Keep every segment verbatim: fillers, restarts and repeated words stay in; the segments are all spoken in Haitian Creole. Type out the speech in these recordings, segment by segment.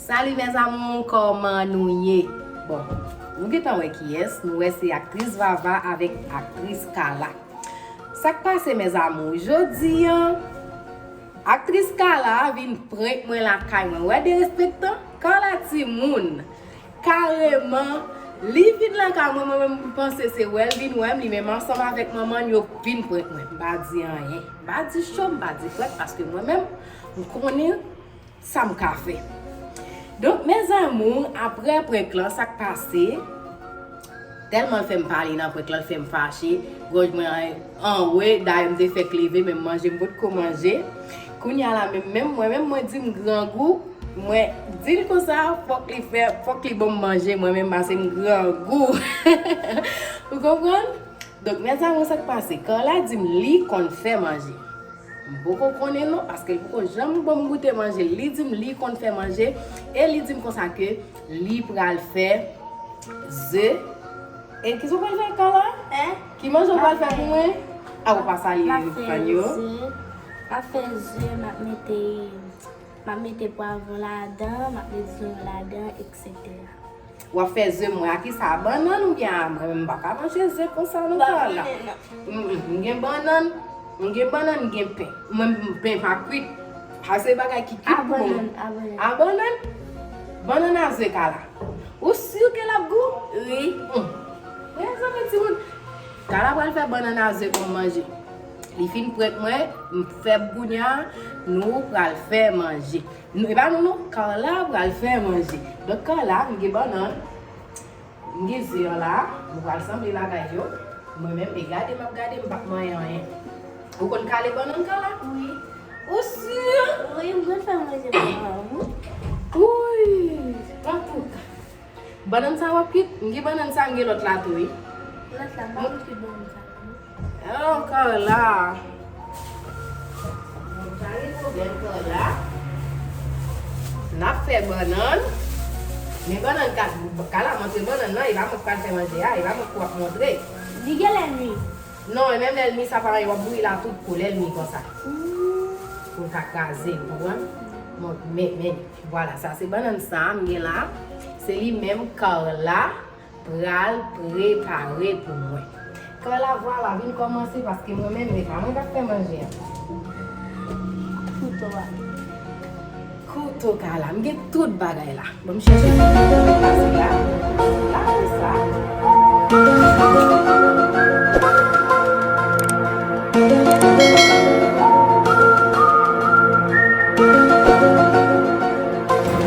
Salut mes amours, kòman nou ye? Bon, nou gentan wè kiyès, nou wè se aktris Vava avèk aktris Carla. Sa k pase mes amours, jodi a, aktris Carla vin prank mwen lakay mwen. Wè derespektan? Carla timoun, kareman, li vin lakay mwen, mwen menm m panse se wè l vin wè m, li menm ansanm avèk manman l yo vin prank mwen. M pa di anyen, m pa di cho, m pa di frèt, paske mwen menm, m konnen sa m ka fè. Donk, mes amours, aprè prank lan, sa k pase? Tèlman l fè m pale nan prank lan, l fè m fache. Gòj mwen an, anwe, dayè m te fèk leve, menm manje m potko manje. Kounye a la, menm, menm mwen, menm mwen di m grangou, mwen di l konsa, fòk li fè, fòk li ban m manje, mwen menm, pase m grangou. Ou konprann? Donk, mes amours, sa k pase? Carla di m li konn fè manje. M poko konnen non, paske l poko janm ban m goute manje. Li di m li konn fè manje, e li di m konsa ke li pral fè ze. E kisa w pral fè, Carla? Hein? Ki manje w pral fè pou mwen? A, ou pa salye fan yo. M ap fè ze, m ap mete, m ap mete pwavwon ladan, m ap mete zonyon ladan, etsetera. W ap fè ze mwen a kisa? A bannann oubyen a mwen? Mwen menm m pa ka manje ze konsa non, Carla. M, m, m gen bannann, m gen bannann, m gen pen. Mwen, m, pen pa kwit. Sa se bagay ki kwit pou mwen. A bannann, a bannann. A bannann? Bannann a ze, Carla. Ou si ke l ap gou? Wi. Mezanmi timoun. Carla pral fè bannann a ze pou m manje. Li fin prank mwen, m fè kounye a, nou pral fè manje. Nou, e pa nou non, Carla pral fè manje. Donk Carla, m gen bannann, m gen ze an la, nou pral sanble bagay yo. Mwen menm, e gade m ap gade, m p ap manyen anyen. Ou konn kale bannann, Carla? Wi. Ou si? Wi, m konn fè manje pou mwen. Wi. Antouka. Bannann sa w ap kwit? M gen bannann sa, m gen lòt la tou, wi. Lòt la, m pa konn kwit bannann sa. Oh, Carla. Bon, pa gen pwoblèm, Carla. N ap fè bannann. Men bannann ka, Carla montre bannann nan, e pa mwen k pral fè manje a, e pa mwen k w ap montre. Li genlè nwi. Non, e menm lè l nwi, sa pa anyen, w ap bouyi l a tout kou, lè l nwi konsa. Pou l ka kraze, w konprann? Bon, men, men, vwala, sa se bannann sa m gen la. Se li menm, Carla pral prepare pou mwen. Carla, vwala, vin kòmanse paske mwen menm, e pa mwen k ap fè manje a. Kouto a. Kouto, Carla, m gen tout bagay la. Ban m chèche kouto m pase la. La, konsa.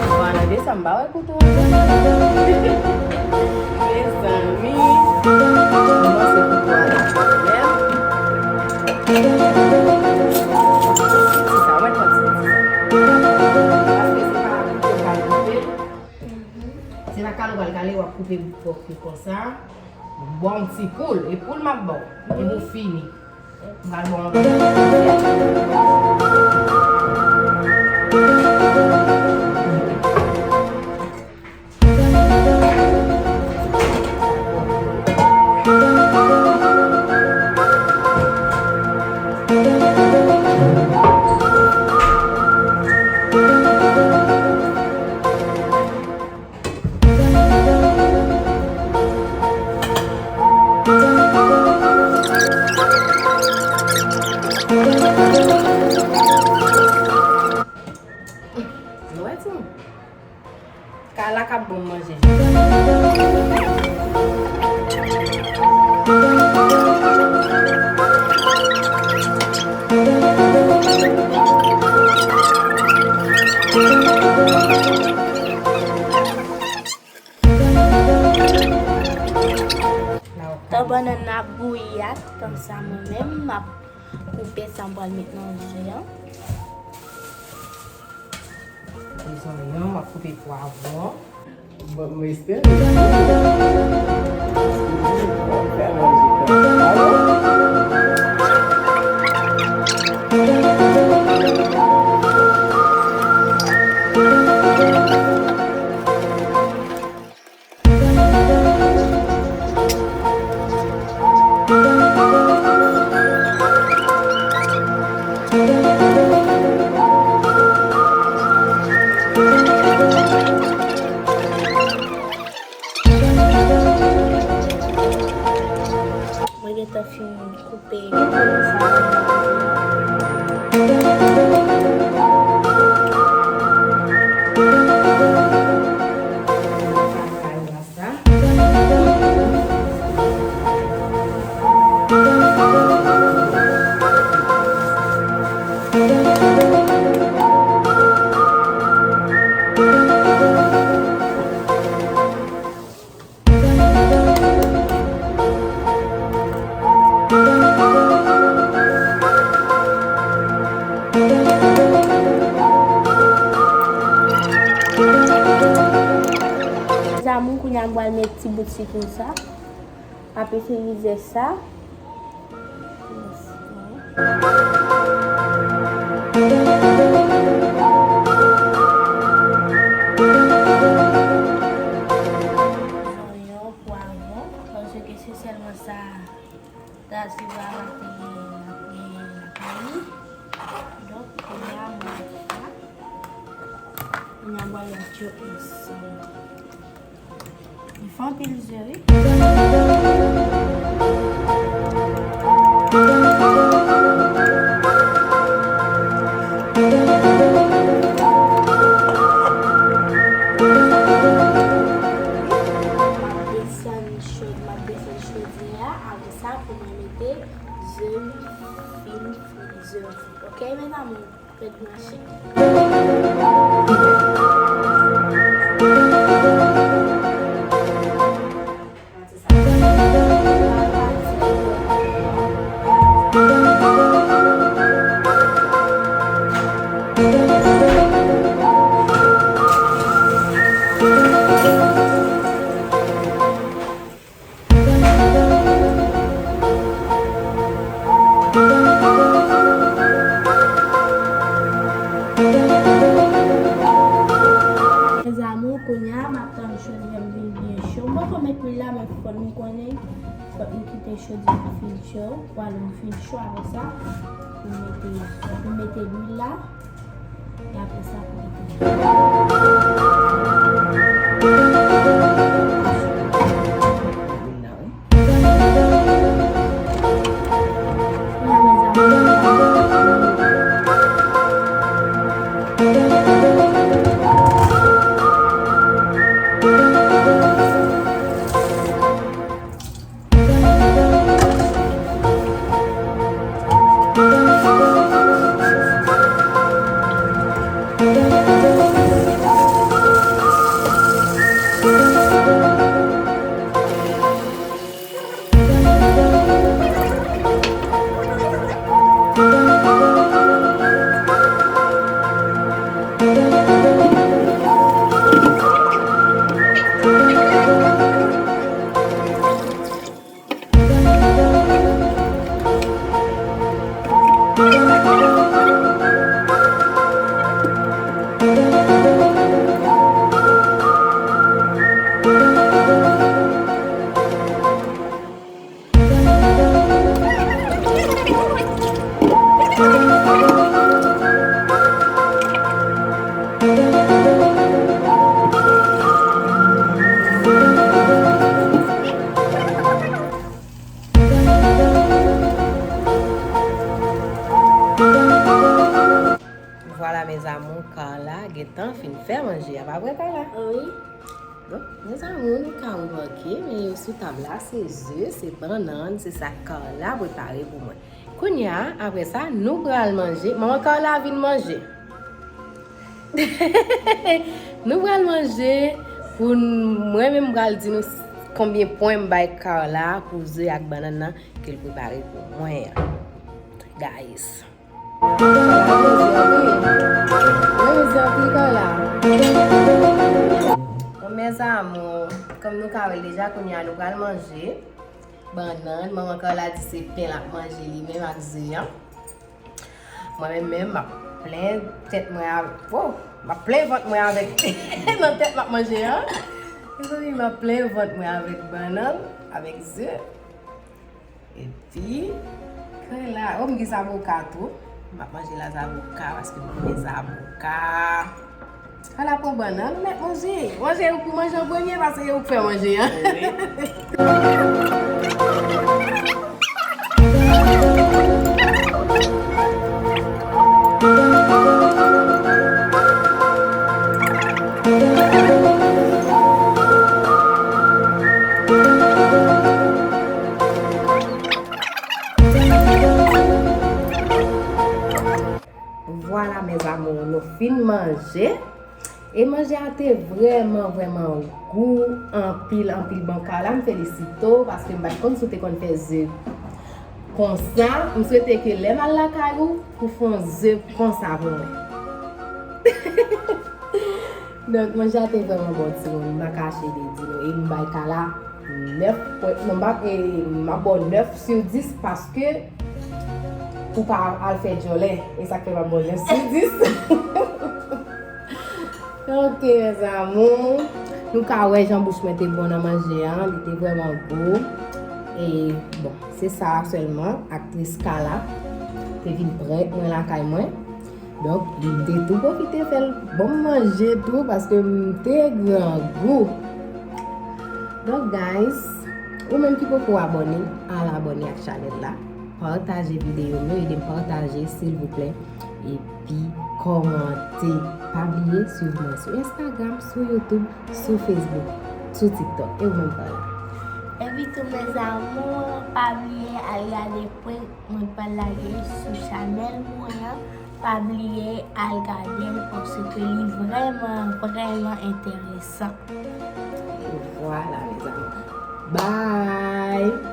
Vwala, desann, m pa wè kouto a. Mezanmi, m panse kouto a la pwoblèm. Ti sa, mwen pran ti sa. Paske se pa kouto kale koupe. Se pa kale w pral kale, w ap koupe bò ki konsa. Bon, ti poul, e poul m ap ba w. Epi w fini. M pral ba w yon Lwè timoun. Carla k ap ban m manje. Tan bannann nan ap bouyi a, tan sa mwen menm, m ap koupe sa m pral met nan ze an. Koupe zonyon, m ap koupe pwavwon. Bon, m espere. Paske m fè manje kòm sa, wi. Tan fin koupe, gen tan sa. Zanmi, kounye a m pral met ti bout sitwon sa. Apre se rizè sa. Zonyon, pwavwon, paske se sèlman sa Gazira va te gen lakay li. Donk, kounye a, mwen sa. Kounye a, mwen met yo ansanm. Li fè anpil ze, wi. M ap desann chod-, m ap desann chodyè a. Apre sa, pou mwen mete ze m fin frize. Ok, mes amours? Fèt mache. Mes amours, kounye a, m ap tann chodyè m vin byen cho. M poko met lwil la, men fò nou konnen, fòk nou kite chodyè a fin cho. Vwala, m fin cho, apre sa, m mete, m mete lwil la. E apre sa, pou li tou. Vwala, mes amours, Carla gentan fin fè manje a, pa vre, Carla? Wi. Bon, mes amours, nou ka remake, men yo sou tab la, se ze, se bannann, se sa Carla prepare pou mwen. Kounye a, apre sa, nou pral manje. Manman Carla vin manje. Nou pral manje pou n-, mwen menm, m pral di nou s-, konbyen pwen m bay Carla pou ze ak bannann nan ke l prepare pou mwen an. Guys. Bon, mes amours, kòm nou ka wè l deja, kounye a nou pral manje. Bannann, manman Carla di se pen l ap manje li menm ak ze an. Mwen menm, menm, m ap plen tèt mwen avèk, oh, m ap plen vant mwen avèk nan tèt m ap manje an. Mezanmi, m ap plen vant mwen avèk bannann, avèk ze. Epi, Carla, oh, m gen zaboka tou. M ap manje la zaboka paske m renmen zaboka. Carla pran bannann, mèt manje. Manje, ou pou manje an premye paske ou k fè manje an. Wi. Vwala, mes amours, nou fin manje. E manje a te vrèman, vrèman gou, anpil, anpil. Bon, Carla, m felisite w, paske m pa t konn si w te konn fè ze konsa. M swete ke lè m al lakay ou, ou fè yon ze konsa pou mwen. Donk, manje a te vrèman bon, timoun. M pa kache de di nou. E m bay Carla nèf pwen, non, m pa, e, m ap ba w nèf sou dis paske pou pa al fè djòlè. E sa k fè m ap ba w nèf sou dis. Ok, mes amours. Nou ka wè jan bouch mwen te bon nan manje a. Li te vrèman gou. E, bon, se sa sèlman. Aktris Carla te vin prank mwen lakay mwen. Donk, m te tou pwofite fè l ban m manje tou, paske m te grangou. Donk, guys, ou menm ki poko abòne, al abòne ak chanèl la. Pataje videyo m yo, ede m pataje, silvouplè. Epi, kòmante. Pa bliye swiv mwen sou Instagram, sou YouTube, sou Facebook, sou TikTok. E ou menm, Carla? Epi tou, mes amours, pa bliye al gade prank mwen pral lage sou chanèl mwen an. Pa bliye al gade l paske li vrèman, vrèman enteresan. E vwala, mes amours. Bye!